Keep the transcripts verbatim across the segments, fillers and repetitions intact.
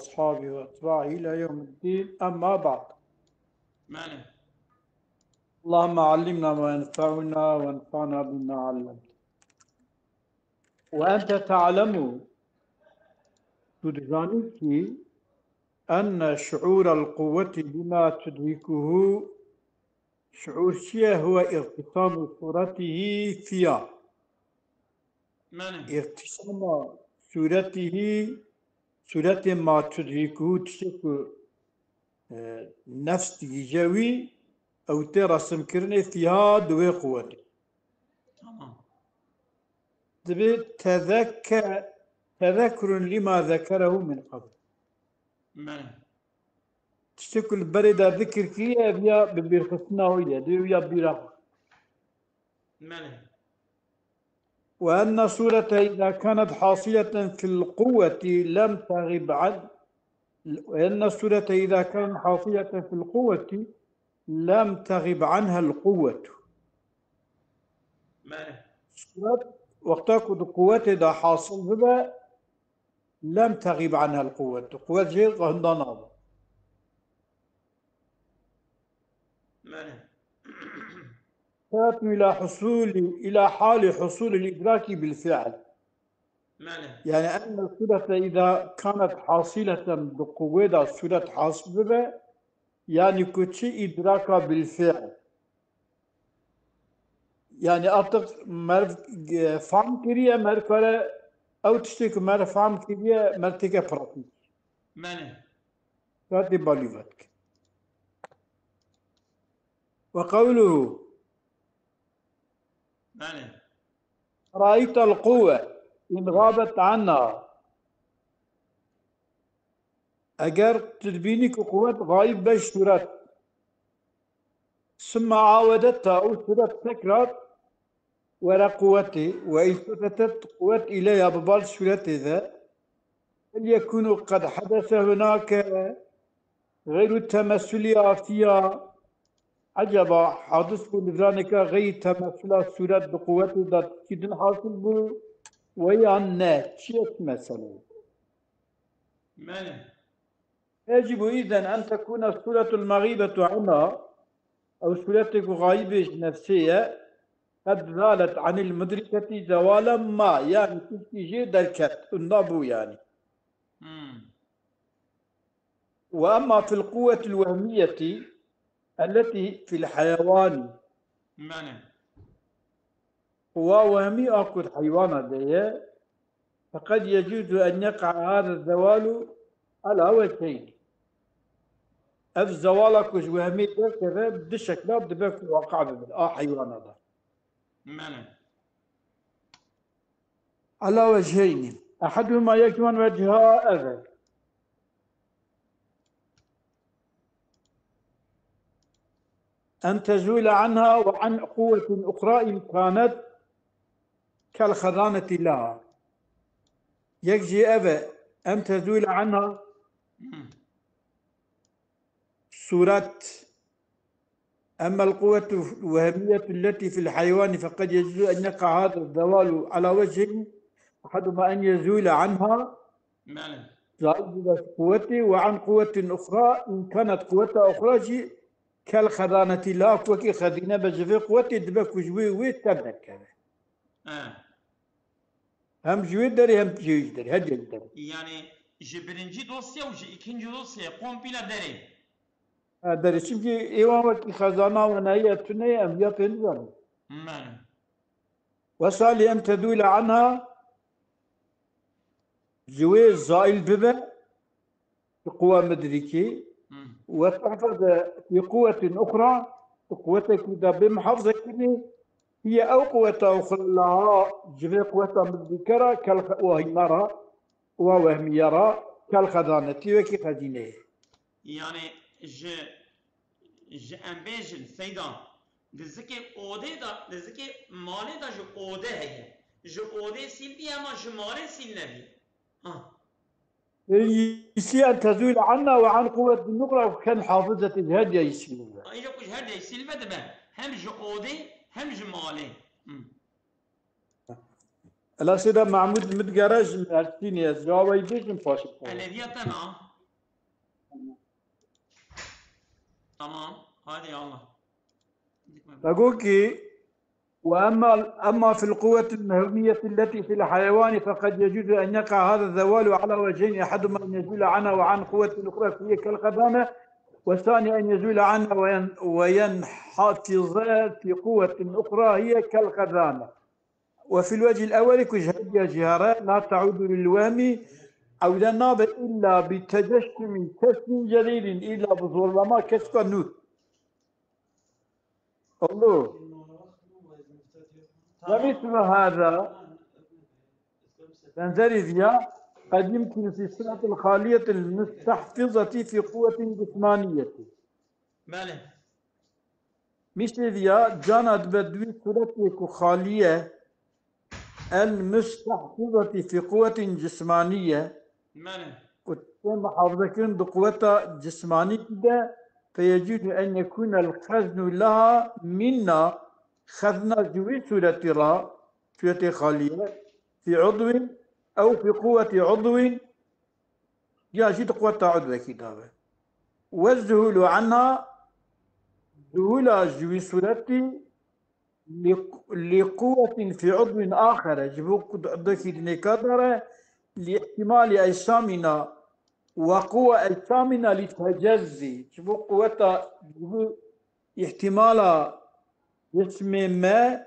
وأصحابه وأتباعه إلى يوم الدين. أما بعد. Belê. اللهم علمنا ما ينفعنا وانفعنا بما علمتنا. وأنت تعلم, tu dizanî ki, أن شعور القوة بما تدركه, şuur çi ye, هو ارتسام صورته فيها. Belê. ارتسام صورته, sûretê ما تدركه, tiştê ku, e, nefs digihîje wî, ew tê resimkirinê فيها, di wê quwetê. Tamam. Dibê تذكر, تذكر لما ذكره من قبل. Belê. Tiştê ku li berê de zikir kiriye, ev ya bi bîrxistina wî ye, dê ya bîra xwe. Belê. وأن الصورة إذا كانت حاصلة في القوة لم تغب عن وأن الصورة إذا كانت حاصلة في القوة لم تغب عنها القوة. Belê. Sûret wexta ku di quwetê de hasil bibe, لم تغب عنها القوة. Quwet jê hinda nabe. Belê. تأتي إلى حصول, إلى حال حصول الإدراك بالفعل. Belê. Yani أن الصورة إذا كانت حاصلة, di quwê de sûret hasil bibe, yani ku çi, إدراكا بالفعل. Yani artık meriv, e, fam kiriye, meriv kare ew tiştê ku meriv fam kiriye, meriv têke pratîk. Belê. Ka tê balî vedike. وقوله Belê. رأيت القوة إن غابت عنا. Eger tu dibînî ku quwet xayib be ji sûret, ثم عاودتها, ew sûret tekrar were quwetê, والتفتت قوة إليها, bi bal sûretê de, هل يكون قد حدث هناك غير التمثل فيها؟ Ecaba hadis bû li viraneka xeyrî temesula sûret bi quwetê de tiştî din hasil bû we yan ne? Çi ye, çi mesele ye? Belê. يجب إذن أن تكون الصورة المغيبة عنها, ew sûretê ku xayibê ji nefsê ye, قد زالت عن المدركة زوالا ما, yani tiştî jê derket, û nabû yani. Hmm. وأما في القوة الوهمية التي في الحيوان, Belê. quwa wehmî a ku di heywana de ye, فقد يجوز أن يقع هذا الزوال على وجهين. Ev zewala ku ji wehmî derkeve bi du şekla dibe ku waqa bibe a heywana de. Belê. على وجهين. أحدهما, yek ji wan weca ev e. أن تزول عنها وعن قوة أخرى إن كانت كالخزانة لها. Yek jî ev e, أن تزول عنها, Hmm. sûret. أما القوة الوهمية التي في الحيوان فقد يجوز أن يقع هذا الزوال على وجهين، أحدهما أن يزول عنها, Belê. zaîl bibe ji quwetê, وعن قوة أخرى إن كانت قوة أخرى jî كالخزانة لها, wekî xezîne be ji vê quwetê, dibe ku ji wê wê te derkeve. E. Hem ji wê derê hem ji wê derê, her cihê derê. Yani ji birinci dosya û ji ikinci dosyayê komple derê. Ha, derê. Çimkî êwan wekî xezana wenayî ye, tune ye, em ya pê nizanin. Belê. وسالي أن تزول عنها, ji wê zaîl bibe, bi quwa midrîkî, Hmm. وتحفظ في قوة أخرى, bi quwetekî de bê muhafaza kirinê, هي ew quweta uxra لها, ji vê quweta midrîke re, kel xe-, wahîme re, wa wehmîye re, كالخزانة, wekî xezîneyê. Yani ji, ji em bêjin seyda, di zikê odê de, di zikê malê de ji ode heye. Ji odê sîl bî, ema ji malê sîl nebî. Ha. Ici أن تزول عنا وعن قوة أخرى, ken hafizeti ji her cihê sîl be. Ayrıca ku ji her cihê sîl be dibe. Hem ji odê, hem ji malê. Hmm. Ela seyda Mahmud, min digere ji Mersînê, ez cawabê bêjim paşê. Eleviya te na. Tamam. Hadi Allah. Pegokî, وأما أما في القوة المهمية التي في الحيوان فقد يجوز أن يقع هذا الزوال على وجهين، أحدهما أن يزول عنها وعن قوة أخرى فهي كالقدامى، والثاني أن يزول عنها وين-، وينحفظ في قوة أخرى هي كالقدامى. وفي الوجه الأول ku ji her diya jî here لا تعود للوهم، ewde nabe إلا بتجشم كسب جديد، إلا bi zorlama keska nû. Oldu. ومثل هذا، benzerî diya, قد يمكن في الصورة الخالية المستحفظة في قوة جسمانية. Belê. Mîştê diya, cana dibe di wî suretê ku xalî ye, المستحفظة في قوة جسمانية، Belê. ku tê muhafazekirin di quweta cismanî de, فيجوز أن يكون الخزن لها منا، xezna ji wî sûretî re, sûretê xalî ye, في عضو أو في قوة عضو، ya jî di quweta udwekî de be. والذهول عنها، zuhula ji wî sûretî لق-، لقوة في عضو آخر، ji bo ku di udwekî dinê ka dare, لاحتمال أجسامنا وقوى أجسامنا للتجزي، ji bo quweta, ji bo îhtimala cismê me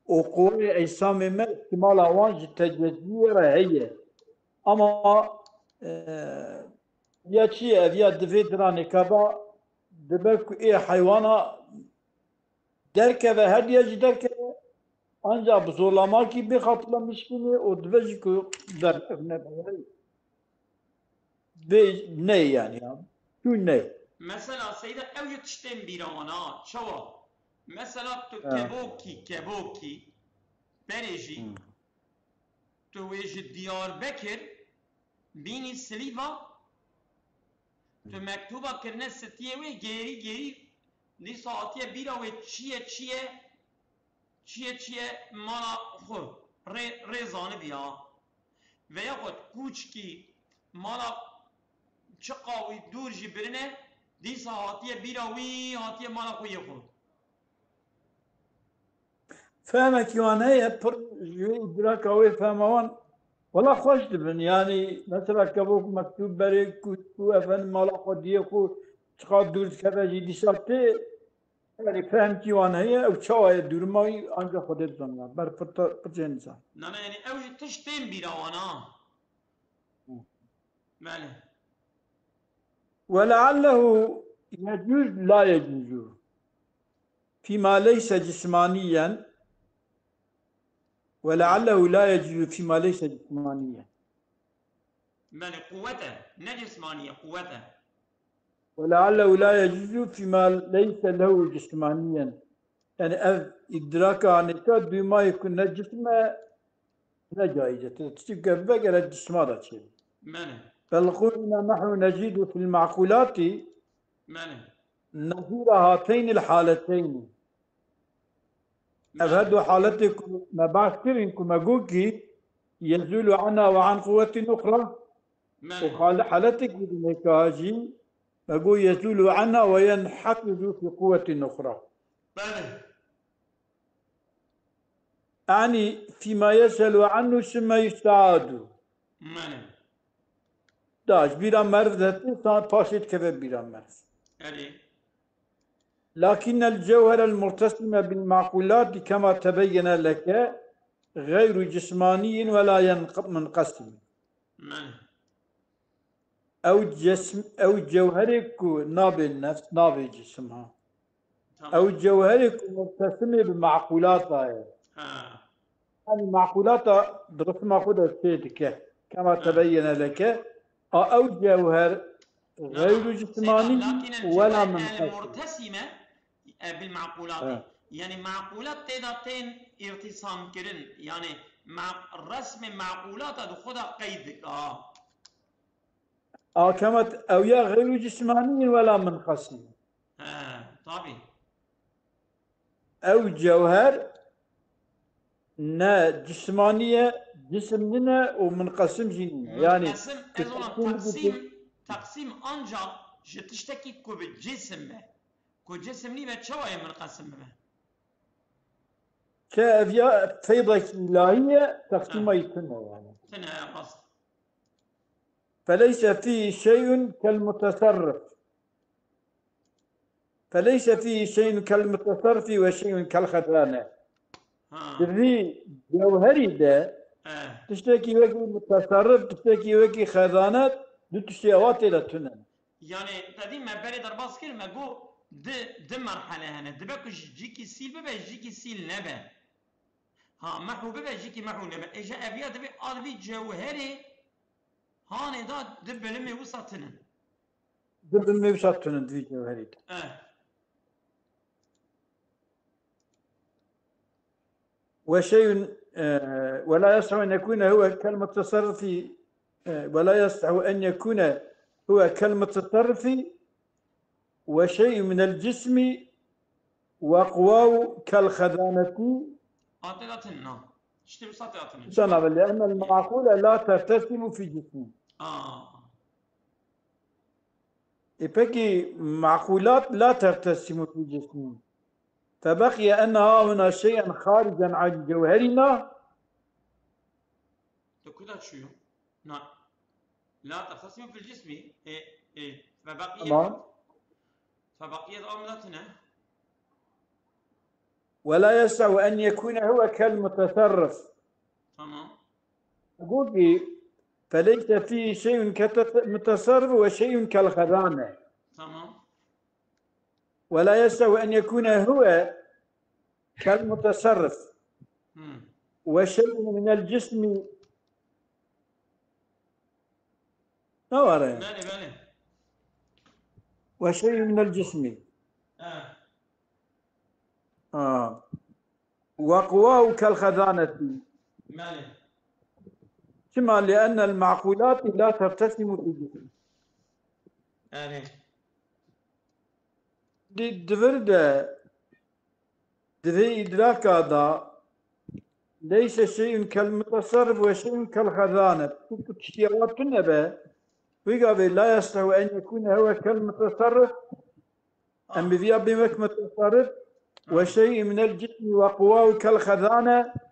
û quweyê ecsamê me, îhtimala wan ji teceziyê re heye. Ama, e, ya çi ye? Ev ya di vê diranê ka ba, dibe ku ê heywana derkeve, her diya jî derkeve, ancak bi zorlamakî bê xatila mişkînê û dibe jî ku derkeve nebe. Vê neyê yani ya. Tu neyê. Mesela Seyda, ew jî tiştên bîra wan ha. Çawa? Mesela tu Ha. Kebokî, Kebokî, berê jî, Hmm. tu wê ji Diyarbekir bînî Silîva, tu mektuba kirine stiyê wê, gêrî gêrî dîsa hatiye bîra wê çi ye, çi ye, çi ye, çi ye mala xwe rê, rê zanibiya. Veya xwe kûçkî mala çiqa wî dûr jî birine, dîsa hatiye bîra wî, hatiye mala xwe yê xwe. Fehmekî wan heye, pir ji wê îdraka wê fehma wan wela xweş dibin. Yani mesela kevok mektûb berê ku, ku efendim mala xwe diyê xwe çiqa dûr dikeve jî dîsa tê, yani fehmkî wan heye, ew çawa ye dûrima wî ancak Xwedê dizaniya. Ber pir te-, pir cê nizan. Nana yani ew jî tişt tên bîra wan ha. Belê. ولعله يجوز لا يجوز فيما ليس جسمانيا، ولعله لا يجوز فيما ليس جسمانيا. Belê, quwet e. Ne cismaniye, quwet e. ولعله لا يجوز فيما ليس له جسمانيا. Yani ev îdraka nêka duymayê ku ne cism e, ne caiz e. Tiştî ku vegere cisma da çê. Belê. بل قلنا نحن نجد في المعقولات Belê. نظير هاتين الحالتين. Ev her du haletê ku me behs kirin, ku me got kî يزول عنها وعن قوة أخرى. Belê. Û hal-, haletekî dinê ka jî me got يزول عنها وينحفظ في قوة أخرى. Belê. Yani فيما يسهل عنه ثم يستعاد. Belê. Da ji bîra merv de tê, sa paşê dikeve bîra merv. Erê. لكن الجوهر المرتسم بالمعقولات كما تبين لك غير جسماني ولا ينق-، منقسم. Belê. Ew cism, ew cewherê ku nabê nefs, nabê cisim ha. Tamam. Ew cewherê ku murtesimê bi meqûlata ye. Ha. Yani meqûlata bi risma xwe de çê dike. Kema tebeyyene leke. A ew cewher gayru cismanî Seyda, lakin el wela cewher minqesim. El-murtesime, e, bil meqûlatî. Evet. Yani meqûlat tê de tên îrtîsam kirin. Yani me-, resmê meqûlata di xwe de qeyd dike. Ha. A kema ew ya gayru cismanî wela minqesim. He, tabii. Ew cewher ne cismanî ye, cisim nîne û minqesim jî nîne. Yani Minqesim, ez ona taksim taksim, taksim ancak ji tiştekî ku bi cisim be. Ku cisim nîbe, çawa yê munqesim bibe? Ke ev ya feydekî îlahî ye, teqsîma yî tune yani. Tune, rast. فليس فيه شيء كالمتصرف. فليس فيه شيء كالمتصرف وشيء كالخزانة. Ha. Di vî cewherî de Eh. tiştekî wekî mutasarrif, tiştekî wekî xezanet, du tiştê ewa tê de tune. Yani, te dî me berê derbas kir, me got di, di merhele hene. Dibe ku ji cîkî sîl bibe, jîkî sîl nebe. Ha, mehû bibe, jîkî mehû nebe. Êja ev ya divê a di vî cewherê hanê da di bilimê wisa tinin. Di bilimê wisa tune di vî cewherî de. Eh. وشيء، آه، ولا يصح أن يكون هو كالمتصرف، آه، ولا يصح أن يكون هو كالمتصرف وشيء من الجسم وقواه كالخزانة. A tê de tune. Tiştê wisa tê de tune. Sana, لأن المعقول لا ترتسم في جسم. A. E peki, معقولات لا ترتسم في جسم. فبقي أن ها هنا شيئا خارجا عن جوهرنا. Tu ku de çûyo? Na. La tertesimu fil cismi. E, e. Febaqiyet. Tamam. Febaqiyet amdatine. ولا يصح أن يكون هو كالمتصرف. Tamam. Got ki, فليس فيه شيء كالمتصرف وشيء كالخزانة. Tamam. ولا يصح أن يكون هو كالمتصرف Hmm. وشيء من الجسم. Ne var ya? Belê, belê. وشيء من الجسم. Eh. آه. وقواه كالخزانة. Belê. Çima? لأن المعقولات لا ترتسم في الجسم. Erê. Di, di vir de, di vê îdraka da, ليس شيء كالمتصرف وشيء كالخزانة. Çi tiştê wa tune be, wî gavê لا يصح أن يكون هو كالمتصرف. Em bi viya bên wek mutasarrif, وشيء من الجسم وقواه كالخزانة.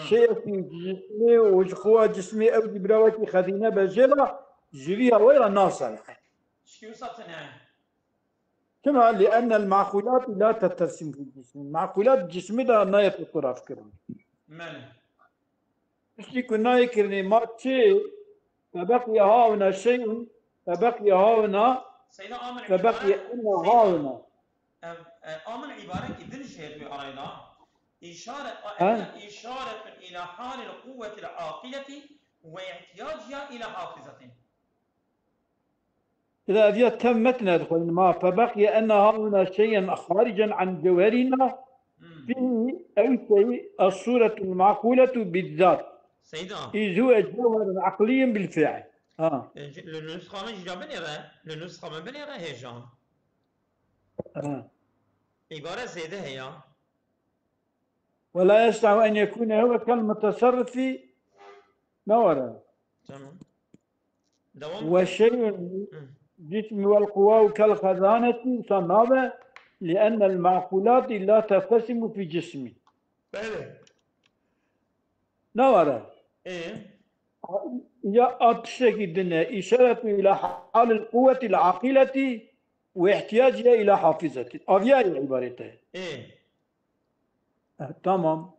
Şeyekî ji cismê û ji quwa cismê ew jî bira wekî xezîne be jê re, ji viya wê re nasalihe. Tiştê wisa tune. Çima? لأن المعقولات لا ترتسم في الجسم. Maqulat cismê de nayê fotoğraf kirin. Belê. Tiştî ku nayê kirinê ma çi? فبقي ها هنا شيء، فبقي ها هنا، Seyda Amir فبقي îbaret, أن ها Seyda, هنا. Ev, e, Amir îbarekî din jê bi arayda. İşaret, Ha? işaretun ila halil kuvvetil aqileti ve ihtiyacya ila hafizetin. Îza ev ya tev metne dixwînim, ma فبقي أن ها هنا شيئا خارجا عن جوهرنا. Hmm. في أي شيء الصورة المعقولة بالذات. Seyda. إذ هو جوهر عقلي بالفعل. Ha. E, ji- Li nusxa min jî ya binêre, li nusxa min binêre hêja. Ha. Îbare zêde heye. ولا يصح أن يكون هو كالمتصرف. Ne were. Tamam. Devam. وشيء Hı. جسم والقوى كالخزانة. Wisa nabe. لأن المعقولات لا ترتسم في جسم. Belê. Ne were. E. Ya a tiştekî din e. إشارة إلى حال القوة العاقلة واحتياجها إلى حافظة. Aviya îbaret e. E. Eh, tamam.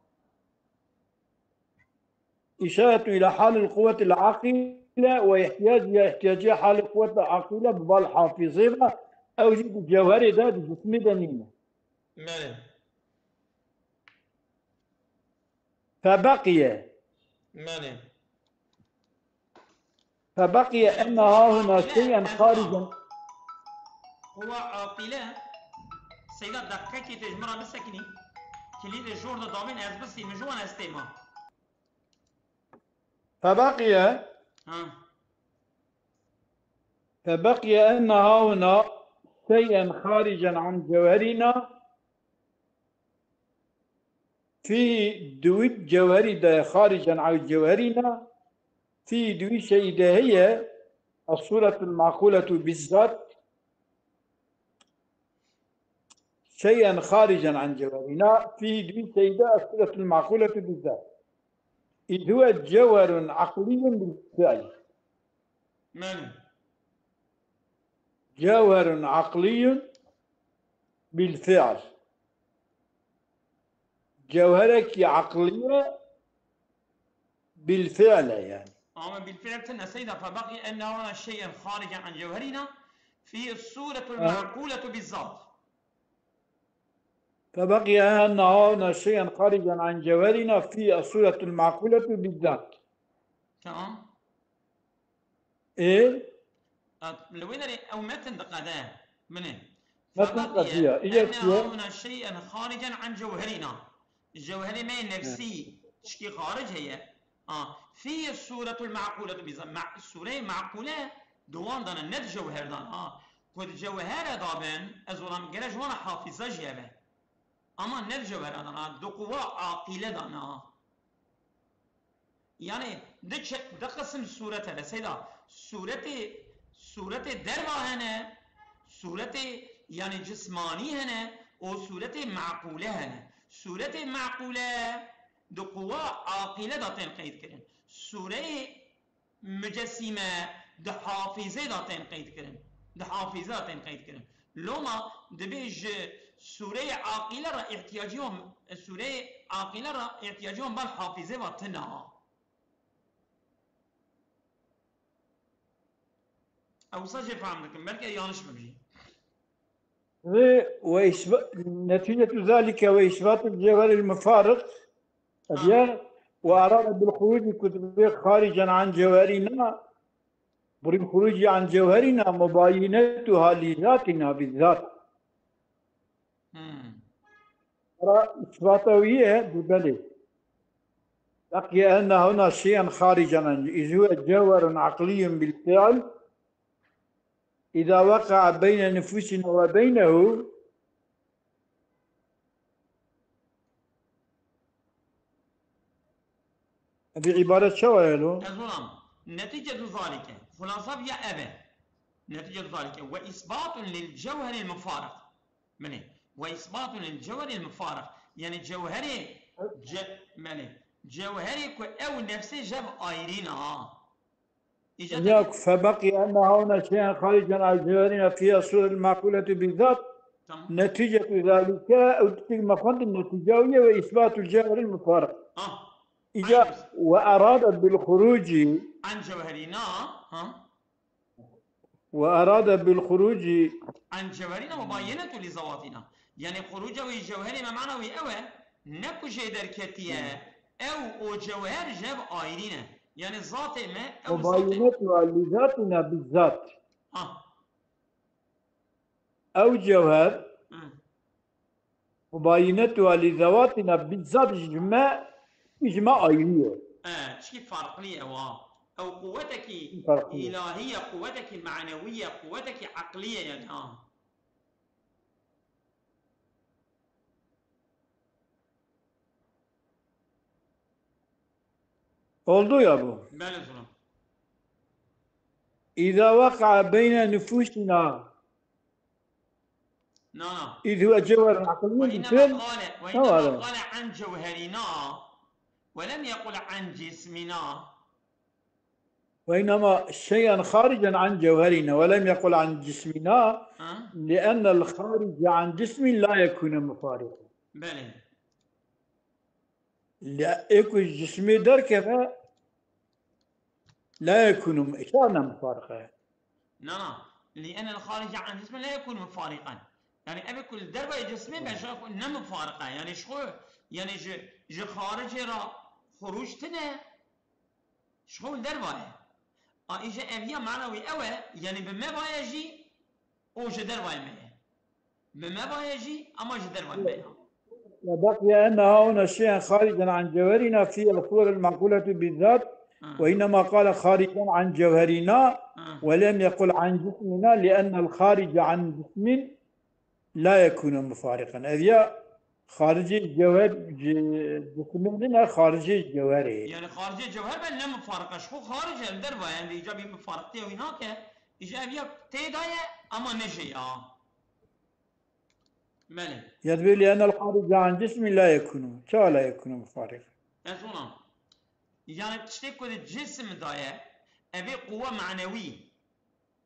إشارة إلى حال القوة العاقلة واحتياجها، احتياجها حال القوة العاقلة bi bal hafizê ve, ew jî di cewherê de, di cismê de nîne. Belê. فبقي. Belê. فبقي أن ها هنا شيئا خارجا. Quwa aqîle, Seyda, deqekê tê ji min re bisekinî. Kilîdê jor de dabîn ez bisî, min ji wan ez têma. فبقي Ha. فبقي أن ها هنا شيئا خارجا عن جوهرنا. في دوي جوهري ده خارجا عن جوهرنا. في دوي شيء ده هي الصورة المعقولة بالذات. شيئا خارجا عن جوهرنا في دوي سيدة الصورة المعقولة بالذات، إذ هو جوهر عقلي بالفعل. Belê. جوهر عقلي بالفعل. Cewherekî aqlî ye bilfi'l e yani. Ama bilfi'l tine seyda, فبقي أنها هنا شيئا خارجا عن جوهرنا في الصورة المعقولة بالذات. فبقي أنها هنا شيئا خارجا عن جوهرنا في الصورة المعقولة بالذات. Tamam. Ê? Li wê derê ew metin diqede. Binê. Metin qediya. Îca أنها هنا شيئا خارجا عن جوهرنا. Cewherê me yê nefsî tişkî xaric heye. Ha. في الصورة المعقولة بالذات. Sûreyê meqûle di wan de ne, ne di cewher de ne. Ha. Ku di cewhere de bin, ez wan gere ji wan hafîze jî hebe. Ama ne di cewhere de ne, di quwa aqîle de ne. Yani di çe-, di qisim sûret hene. Seyda, sûretê, sûretê derva hene, sûretê yani cismanî hene û sûretê meqûle hene. Sûretê meqûle di quwa aqîle de tên qeyd kirin. Sûreyê mucessîme di hafîzê de tên qeyd kirin. Di hafîze de tên qeyd kirin. Loma dibê ji sûreyê aqîle re îhtiyacî wan, sûreyê aqîle re îhtiyacî wan ber hafîzê ve tune. Ew wisa jê fehm dikim. Belke yanlış bibî. Ve, ve isba-, neticetü zalike ve isbatul cevheril mufarık diye ve arada bil huruci kutbe haricen an cevherina, buril huruci an cevherina mubayinetuha li zatina bizzat. Hmm. Ara isbata wî ye, bi belê. Beqiye enne huna şeyen haricen an, iz huve cevherun aqliyun bil fi'l. إذا وقع بين نفوسنا وبينه. Ev îbaret çawa ye lo? Ez wan. Neticetu zalike. Xulasa ya eve. Neticetu zalike. Ve isbatun lil cevheril mufarık. Mene. Ve isbatun lil cevheril mufarık. Yani cevherê ce-, mene. Cevherê ku ew nefsê jev ayrîna. Ya, فبقي أنها هنا شيئا خارجا عن جوهرنا في الصورة المعقولة بالذات. Tamam. نتيجة ذلك, ew tiştek me xwendin, netîca wî ye ve isbatul cevheril mufarık. Ah. Îca ve arada bil huruci. An cevherina. Ha. Ve arada bil huruci. An cevherina ve bayenetu li zevatina. Yani huruca wî cevherê me mana wî ew e, ne ku jê derketiye, ew û cewher jev ayrî ne. Yani zatê me, ew zatê. Mubayinetu li zatina bizzat. Ha. Ew cewher, Hı. mubayinetu li zevatina bizzat ji me, ji me ayrî ye. E, çi farklı ye wa. Ew quwetekî Farklı. ilahiye, quwetekî manewiye, quwetekî aqliye yani ha. Oldu ya bu. Belê zûna. إذا وقع بين نفوسنا. Na, na. إذ هو جوهر عقلي وإنما بالفعل. قال، Tamam. وإنما قال عن جوهرنا ولم يقل عن جسمنا. وإنما شيئا خارجا عن جوهرنا ولم يقل عن جسمنا، Ha? لأن الخارج عن جسم لا يكون مفارقا. Belê. Ê ku ji cismê derkeve, la yekûnu, îşar ne mufarike. Na, na. لأن الخارج عن جسم لا يكون مفارقا. Yani ev ku li dervayê cismê be, ji xwe ne mufarike. Yani ji xwe, yani ji, ji xaricê re xuruc tine, ji xwe li dervayê. A, îje ev ya mana wî ew e, yani bi me vaye jî, û ji dervayê me ye. Bi me vaye jî, ama ji dervayê me ye. وبقي أنها هنا شيئا خارجا عن جوهرنا في الصور المعقولة بالذات، Ha. وإنما قال خارجا عن جوهرنا، Ha. ولم يقل عن جسمنا، لأن الخارج عن جسم لا يكون مفارقا. Ev ya xaricê cewher, ci-, cismê din e, xaricê cewherê. Yani xaricê cewher be ne mufarika, ji xwe xaric e, li derva ye, yani îca bî mufariktiye wî nake, îca ev ya tê de ye, ama ne jê ya. Belê. Ya divê لأن الخارج عن جسم لا يكون. Çawa la yekûnû mufariqen? Ez ona. Yani tiştê ku di cisim de ye, ev ê quwe manewî.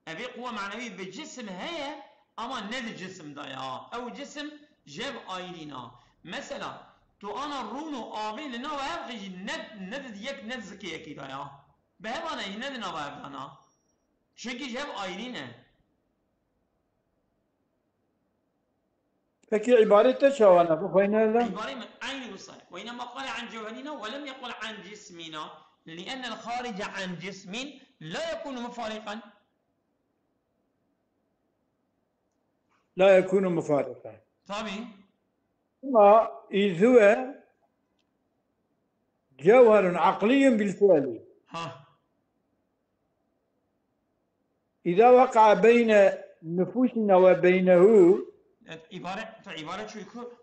Ev ê quwe manewî bi cisim heye, ama ne di cisim de ya. Ew cisim ji hev ayrîn a. Mesela, tu ana rûn û avê li nav hev jî ne, ne di yek ne di zikê yekî de ya. Bi hev ane jî ne di nava hev de na. Çunkî ji hev ayrî ne. Peki îbarê te çawa ne? Bixweyne hele. عبارة من عين وصاية. وإنما قال عن جوهرنا ولم يقل عن جسمنا، لأن الخارج عن جسم لا يكون مفارقا. لا يكون مفارقا. Tabii. Ama إذ هو جوهر عقلي بالفعل. Ha. إذا وقع بين نفوسنا وبينه. Evet, ibare, ta ibare çuyku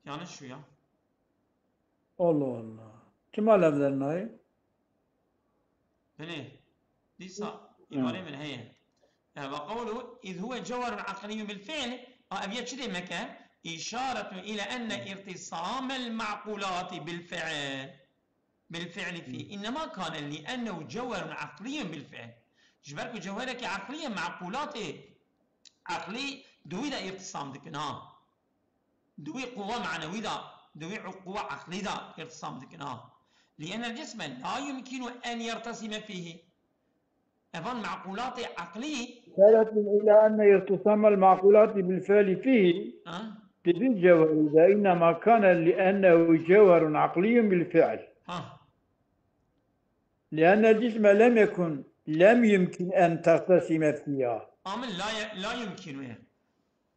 yanlış şu ya. Allah Allah. Çima levden nayê? Beni, dîsa ibare min heye. Yani, وقوله إذ هو جوهر عقلي بالفعل. A, ev ya çi demek e? إشارة إلى أن ارتسام المعقولات بالفعل. بالفعل فيه. إنما كان لأنه جوهر عقلي بالفعل. Ji ber ku cewherekî eqlî ye, meqûlatê eqlî di wî de îrtisam dikin, ha. Di wî quwe manewî de, di wî quwe eqlî de îrtisam dikin, ha. لأن الجسم لا يمكن أن يرتسم فيه. Evan meqûlatê eqlî. إشارة إلى أن ارتسام المعقولات بالفعل فيه. Ha? Di vî cewherî de إنما كان لأنه جوهر عقلي بالفعل. Ha. لأن الجسم لم يكن، لم يمكن أن ترتسم فيها. Ama la, la yumkinu ye.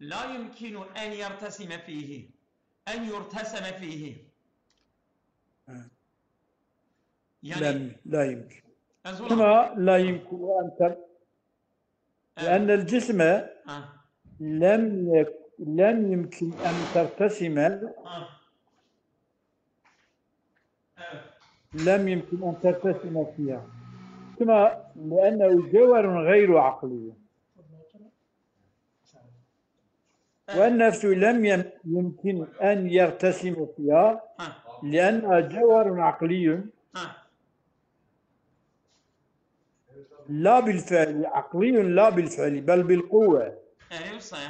La yumkinu en yertesime fihi. En yurteseme fihi. Evet. Yani, لم، لا يمكن. ez ona- كما لا يمكن أن تر-، Evet. لأن الجسم Ha, لم يك-، لم يمكن أن ترتسم، ha. Evet. لم يمكن أن ترتسم فيها. كما لأنه جوهر غير عقلي. والنفس لم يم-، يمكن أن يرتسم فيها Ha, لأنها جوهر عقلي ha. لا بالفعل، عقلي لا بالفعل، بل بالقوة. Erê wisa ye.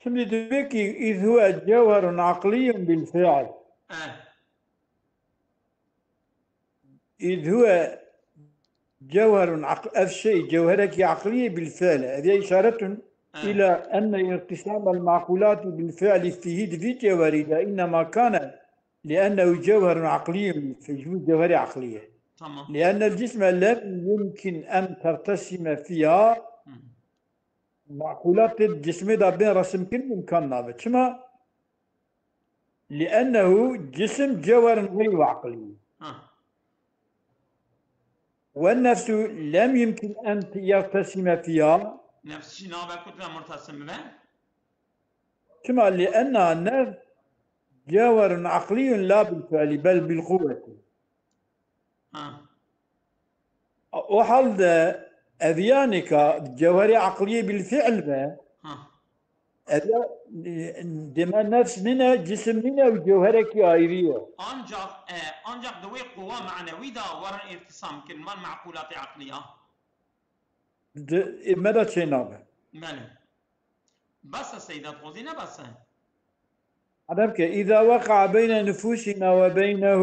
Şimdi diyor ki إذ هو جوهر عقلي بالفعل. Evet. إذ هو جوهر عق-، ev şey, cewherekî eqlî ye بالفعل. Ev ya إشارة Evet. إلى أن ارتسام المعقولات بالفعل فيه di vî cewherî de إنما كان لأنه جوهر عقلي, ji bo cewherê eqlî ye. Tamam. لأن الجسم لم يمكن أن ترتسم فيها. Hı. Maqulat tê di cismê de bên resimkirin imkan nabe. Çima? لأنه جسم جوهر غير عقلي. Ha. والنفس لم يمكن أن يرتسم فيها. Nefs jî nabe ku tune murtesim bibe. Çima? لأنها nefs جوهر عقلي لا بالفعل بل بالقوة. Ha. O halde ev yanî ka cewherê eqliyê bil fiil be, Ha. ev ya, e, dema nefs nîne, cisim nîne, ew cewherekî ayrî ye. Ancak, e, ancak di wê quwa manewî de werin îrtisam kirin, van meqûlatê eqlî ya. Di, e, me de çê nabe. Belê. Bes e seyda, dixwazî ne bes e? Edeb ke, إذا وقع بين نفوسنا وبينه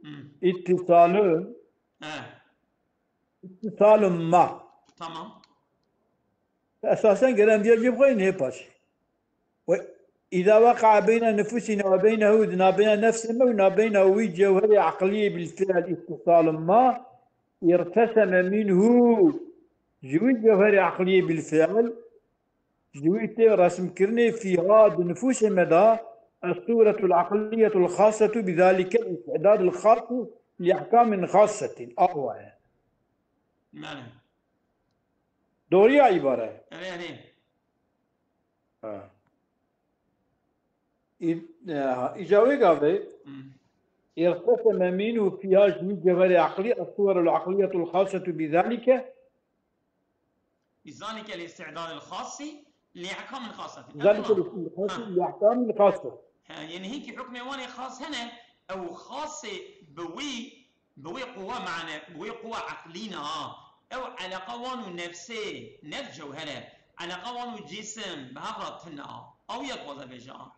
Hı. اتصال. E, اتصال ما. tamam. Esasen gerek em diye cî bixweyne hê paşê. Ve إذا وقع بين نفوسنا وبينه, di nabeyna nefsê me û nabeyna wî cewherê eqliyê bil fiil اتصال ما, ارتسم منه, ji wî cewherê eqliyê bil fiil, ji wî tê resimkirinê فيها, di nifûsê me de, الصورة العقلية الخاصة بذلك الاستعداد الخاص لأحكام خاصة. Awa ye. Belê. Doğru ya îbare? Erê, erê. Ha. Î-, e, ha, îca wê gavê, Hı. ارتسم منه فيها, ji wî cewherê eqlî, الصور العقلية الخاصة بذلك. بذلك الاستعداد الخاص لأحكام خاصة. ذلك الحكم الخاص لأحكام خاصة. Ha, yani hinkî hukmê wan ê xas hene, ew xasê bi wî, bi wê quwa mane, bi wê quwa eqlî ne ha. Ew eleqa wan û nefsê, nefs cewher e. Eleqa wan û cisim, bi hev re tune ha. Ew yek waze bêje ha.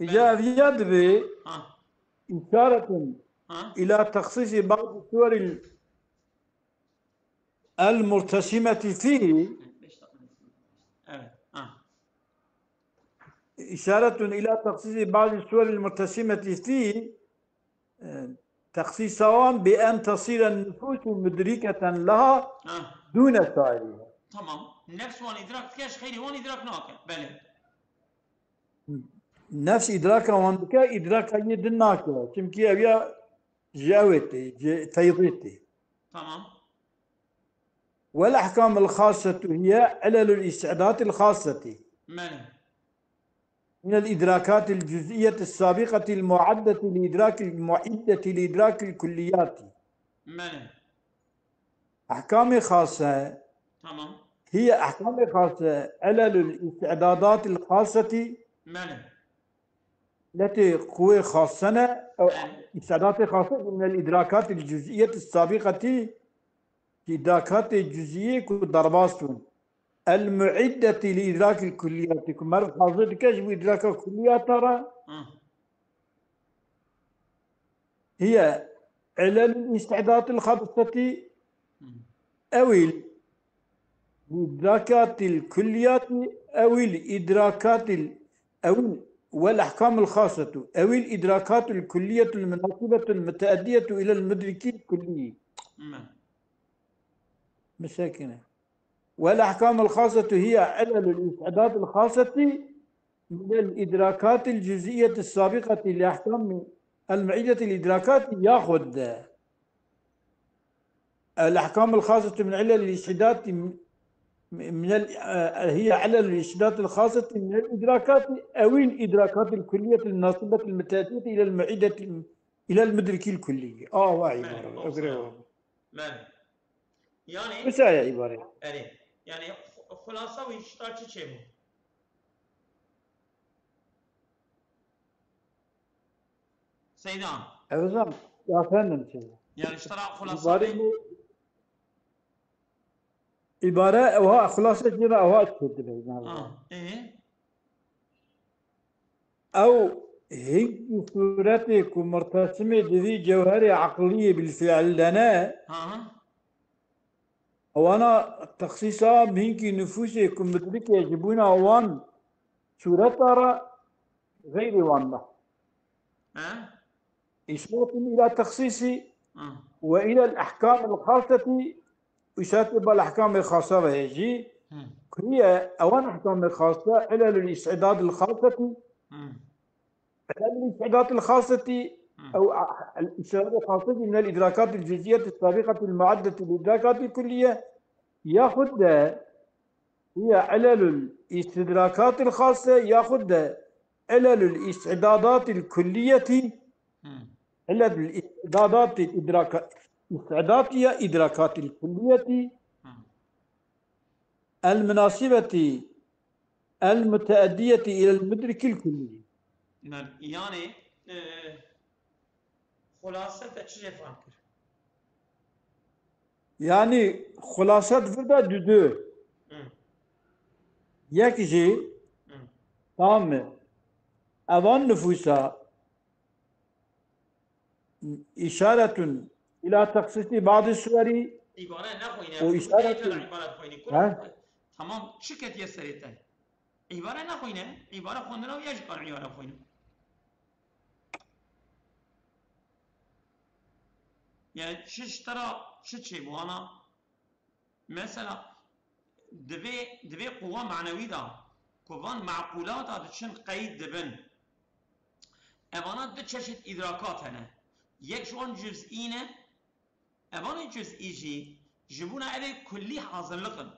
Îca ev ya divê Ha, إشارة ha. إلى تخصيص بعض الصور المرتسمة فيه. Evet, ha. إشارة إلى تخصيص بعض الصور المرتسمة فيه، e, تخصيص wan بأن تصير النفوس مدركة لها Ha, دون سائرها. tamam. Nefs wan îdrak dike, ji xeyrê wan îdrak nake. Belê. Nefs îdraka wan dike, îdraka yê din nake. Çimkî ew ya ji ew ê tê, ji feydê tê. Tamam. والأحكام الخاصة هي علل الاستعداد الخاصة Belê. من الإدراكات الجزئية السابقة المعدة لإدراك، المعدة لإدراك الكليات. Belê. أحكام خاصة Tamam. هي أحكام خاصة علل الاستعدادات الخاصة Belê. التي قوة خاصة أو Belê. استعدادات خاصة من الإدراكات الجزئية السابقة، إدراكات جزئية ku derbas bûn. المعدة لإدراك الكليات، ku meriv hazir dike ji bo îdraka kulliyata re. Ha. هي علل الاستعداد الخاصة Hmm. أو الإدراكات الكليات أو الإدراكات ال-، أو ال-، والأحكام الخاصة أو الإدراكات الكلية المناسبة المتأدية إلى المدرك الكلي. Hmm. مساكنة. والأحكام الخاصة هي علل الاستعداد الخاصة من الإدراكات الجزئية السابقة لأحكام المعدة الإدراكات ياخد الأحكام الخاصة من علل الاستعداد من ال-، آه، هي علل الاستعداد الخاصة من الإدراكات أو الإدراكات الكلية المناسبة المتأتية إلى المعدة، إلى المدرك الكلي. آه، واعي Belê, مرة. olsun. أقرأ. Belê. Yani, Mesela عبارة. erê. Yani xu- xulasa wî ji te re çi çêbû? Seyda. Efendim, efendim şey. Yani ji te re xulasa İbare wî. mi? İbare, ewa, xulasa jî re ewa çêdibe. Ha, ê. Ew hinkî sûretê ku mirtesimê di vî cewherê eqliyê bilfiil de ne, Ha, ha. ewana texsîsa hinkî nifûsê ku midrikê ji bûna wan sûreta re xeyrê wan be. Ha? إشارة إلى تخصيص Ha. وإلى الأحكام الخاصة، إشارة إلى الأحكام الخاصة ve jî. Hmm. Ku ye ewan أحكام الخاصة علل الاستعداد الخاصة، Hmm. علل الاستعداد الخاصة Hmm. أو الاستعداد الخاصة من الإدراكات الجزئية السابقة المعدة للإدراكات الكلية، yaxud de هي علل الاستدراكات الخاصة، yaxud de علل الاستعدادات الكلية، Hmm. علل الاستعدادات الإدراك، استعدادية إدراكات الكلية Hmm. المناسبة المتأدية إلى المدرك الكلي. Yani, yani, e, xulase te çi jê fehm kir? Yani xulase di vir de dudu. Hmm. Yek jî Hmm. tamam mı? Evan nüfusa إشارة إلى تخصيص بعض الصور. Îbare nexwîne. O Tu îşaret dê tu re îbare dixwînî. Kuro, Ha? Tamam, çi ketiye serê te? Îbare nexwîne. Îbare xwendina û ya ji kar îbare xwîne. Yani çi ji te re çi çêbû ana? Mesela divê, divê quwa manewî de ku van meqûlata diçin qeyd dibin. Evana du çeşit îdrakat hene. Yek ji wan cüz'î ne, evanê cüz'î jî ji bûna evê kullî hazirlik in.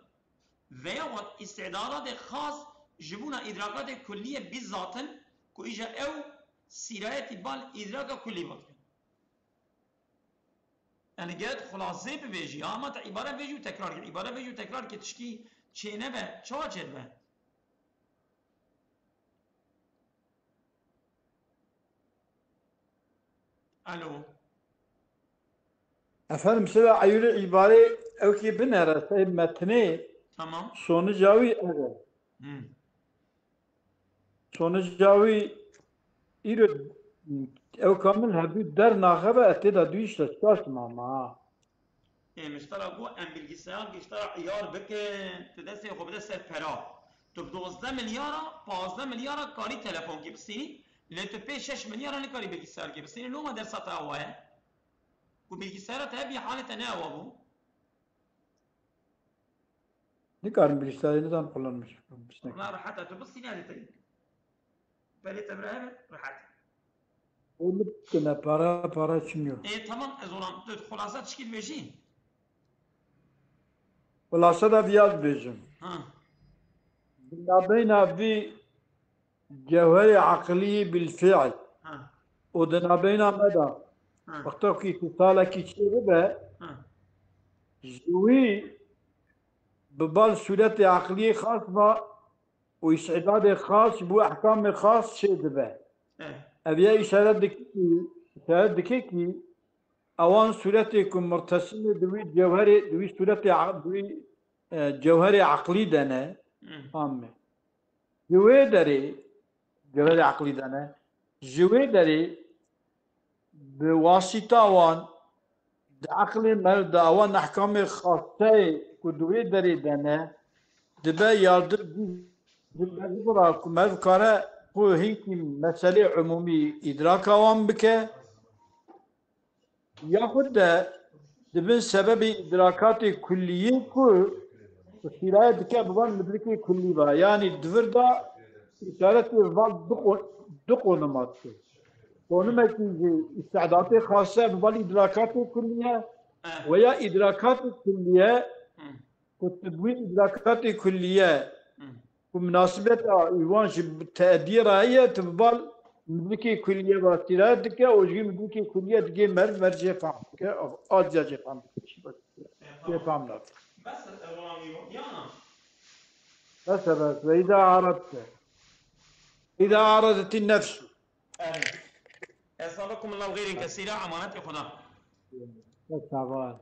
Veya wan îstidadatê xas ji bûna îdrakatê kulliyê bîzat in ku îja ew sîrayetî bal îdraka kullî vedikin. Yani geret xulasê bibêjî, ama te îbare vêjî û tekrar kir. Îbare vêjî û tekrar kir tişkî çênebe, çawa çêdibe? Alo. Efendim, sebe eyûrê îbarê ew kî binere, sey metnê Tamam. Sonuca wî ev e. Hmm. Sonuca wî îro ew kamil hevdû dernaxebe, ez tê de dû işte şaş mama. Ê, miştera got, em bilgisayar giştara iyar bikin, tu destê xwe bide ser pera. Tu bi dozdeh milyara, pazdeh milyara karî telefonkî bistînî, lê tu pê şeş milyara nikarî bilgisayarkî bistînî, loma dersa te awa ye. Ku bilgisayara te hebî halê te ne awa bû. Nikarim bilgisayarê nizam kullanmış. Ona rehet e, tu bistînî hadi te. Perê te bira hebe, rehet. Oğlum, kine para, para çimiyor. E, tamam, ez olam, tu xulasa çikî dibêjî? Xulasa da viyaz bêjim. Ha. Di nabeyna vî cewherê eqlî bil fiil Ha. û di nabeyna me de Ha. wexta ku îtisalekî çê bibe, Ha. ji wî bi bal sûretê eqliyê xas va û îstîdadê xas ji bo ehkamê xas çê dibe. Eh. Ev ya îşaret dike kî, îşaret dike kî ewan sûretê ku murtesimê di wî cewherê, di wî sûretê a-, di wî, e, cewherê eqlî de ne, Hmm. tam me. Ji wê derê, cewherê eqlî de ne, ji wê derê bi wasîta wan di eqlê me, di awan ehkamê xaseyê ku di wê derê de ne, dibe yardim ji merivî ra ku meriv kare xwe hinkî meselê umûmî îdraka wan bike, yaxud de dibin sebebê îdrakatê kulliyê ku sîraye dike bi van midrikê kullî ve. Yanî di vir de îşaretê van du qo-, du qonima dike. Qonimekî jî îstidatê xase bi van îdrakatê kulliye Eh. veya îdrakatê kulliye Hmm. ku tu bi wî îdrakatê kulliye Hmm. ku minasibeta wan ji teediyê re heye, tu bi bal midrikê kulliye ve sîrayet dike û ji wî midrikê kulliye digê meriv, meriv jê fehm dike, aciya jê fehm dike. Jê fehm nake. Bes e, Ronaldo, yana? Bes e, bes. Ve îda aradte. Îda aradetî nefsu. Amin. Esalukum Allah xeyrin kesîra, emanetê Xuda. Bes, sağ ol.